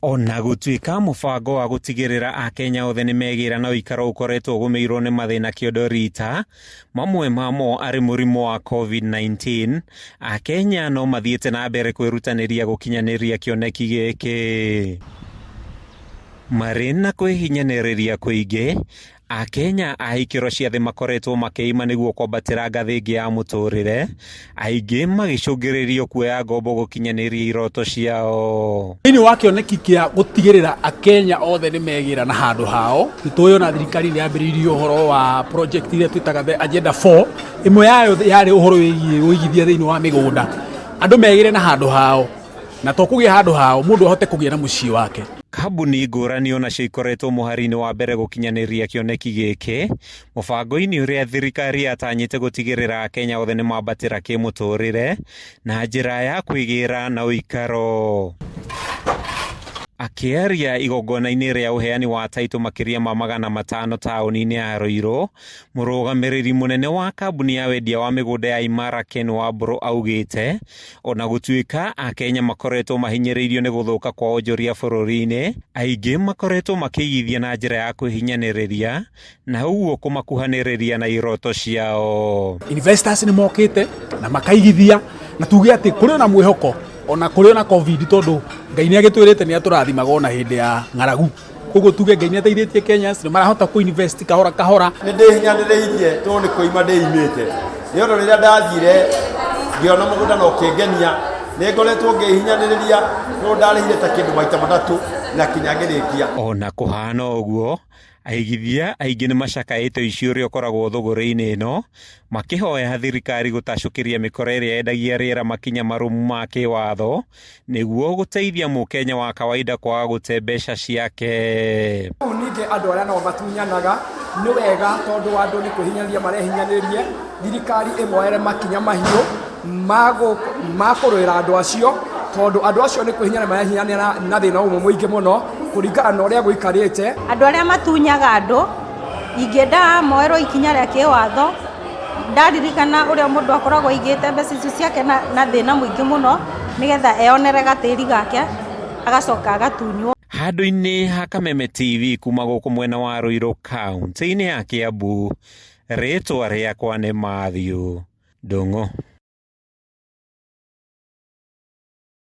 Ona gũtuĩka mũbango wa gũtigĩrĩra Akenya othe nĩ megĩra na ũikaro ũkoretwo ũgũmĩirwo nĩ mathĩna kĩondo rita, mamwe mamo arĩ mũrimũ wa Covid-19, Akenya no mathiĩte na mbere kwĩrutanĩria gũkinyanĩria kĩoneki gĩkĩ. Marĩ na kwĩhinyanĩrĩria kũingĩ, Akenya a ikĩro cia thĩ makoretwo makĩima nĩguo kwambatĩra ngathĩ ĩngĩ ya mũtũrĩre, aingĩ magĩcũngĩrĩrio kuoya ngombo gũkinyanĩria iroto ciao. Thĩinĩ wa kĩoneki kĩa gũtigĩrĩra Akenya othe nĩ megĩra na handũ hao, nĩ tũĩ ona thirikari nĩ yambĩrĩirie ũhoro wa project iria twĩtaga the Agenda 4, ĩmwe yayo yarĩ ũhoro wĩgiĩ ũigithia thĩinĩ wa mĩgũnda, andũ megĩre na handũ hao. Na to kũgĩa handũ hao, mũndũ ahote kũgĩa na mũciĩ wake. Kambuni ngũrani onacio ikoretwo mũhari-inĩ wa mbere gũkinyanĩria kĩoneki gĩkĩ, mũbango-inĩ ũrĩa thirikari yatanyĩte gũtigĩrĩra Akenya othe nĩ mambatĩra kĩmũtũrĩre na njĩra ya kwĩgĩra na ũikaro. Akĩaria igongona-inĩ rĩa ũheani wa taitũ makĩria ma 500 taũni-inĩ ya Ruiru, mũrũgamĩrĩri mũnene wa kambuni ya wendia wa mĩgũnda ya Imara Ken Wambũrũ augĩte Ona gũtuĩka Akenya makoretwo mahinyĩrĩirio nĩ gũthũka kwa wonjoria bũrũri-inĩ, aingĩ makoretwo makĩigithia na njĩra ya kwĩhinyanĩrĩria na ũguo kũmakuhanĩrĩria na iroto ciao. Investors nĩ mokĩte na makaigithia na tuge atĩ kũrĩ ona mwĩhoko ona kũrĩ ona Covid tondũ Ngai nĩ agĩtwĩrĩte nĩ atũrathimaga ona hĩndĩ ya ng'aragu. Koguo tuge Ngai nĩ ateithĩtie Kenyans nĩ marahota kũ invest kahora kahora. Nĩ ndĩhinyanĩrĩirie tondũ nĩ kwĩima ndĩimĩte. Nĩ ũndũ rĩrĩa ndathire ngĩona mũgũnda na ũkĩngenia, nĩ ngoretwo ngĩhinyanĩrĩria tondũ ndarĩhire ta kĩndũ maita matatũ na kinya ngĩrĩkia. Ona kũhana ũguo, aigithia aingĩ nĩ macakaĩte ũici ũrĩa ũkoragwo thũgũrĩ-inĩ ĩno, makĩhoya thirikari gũtacũkĩria mĩkora ĩrĩa yendagia rĩera makinya marũmu ma kĩwatho nĩguo gũteithia mũkenya wa kawaida kwaga gũte mbeca ciake. Rĩu ningĩ andũ arĩa nao matunyanaga nĩ wega tondũ andũ nĩ kwĩhinyanĩrĩria marehinyanĩrĩria, thirikari ĩmoere makinya mahiũ ma kũrũĩra andũ acio, tondũ andũ acio nĩ kwĩhinyana marehinyana na thĩna ũmwe mũingĩ mũno kũringana na ũrĩa gũikarĩte. Andũ arĩa matunyaga andũ, ingĩenda moerwo ikinya rĩa kĩwatho, Ndaririkana ũrĩa mũndũ akoragwo aigĩte mbeca icio ciake na thĩna mũingĩ mũno, nĩgetha eyonere gatĩri gake, agacoka agatunywo. Handũ-inĩ ha Kameme TV kuma gũkũ mwena wa Ruiru kaunti-inĩ ya Kiambu, rĩtwa rĩakwa nĩ Mathew Ndung'u.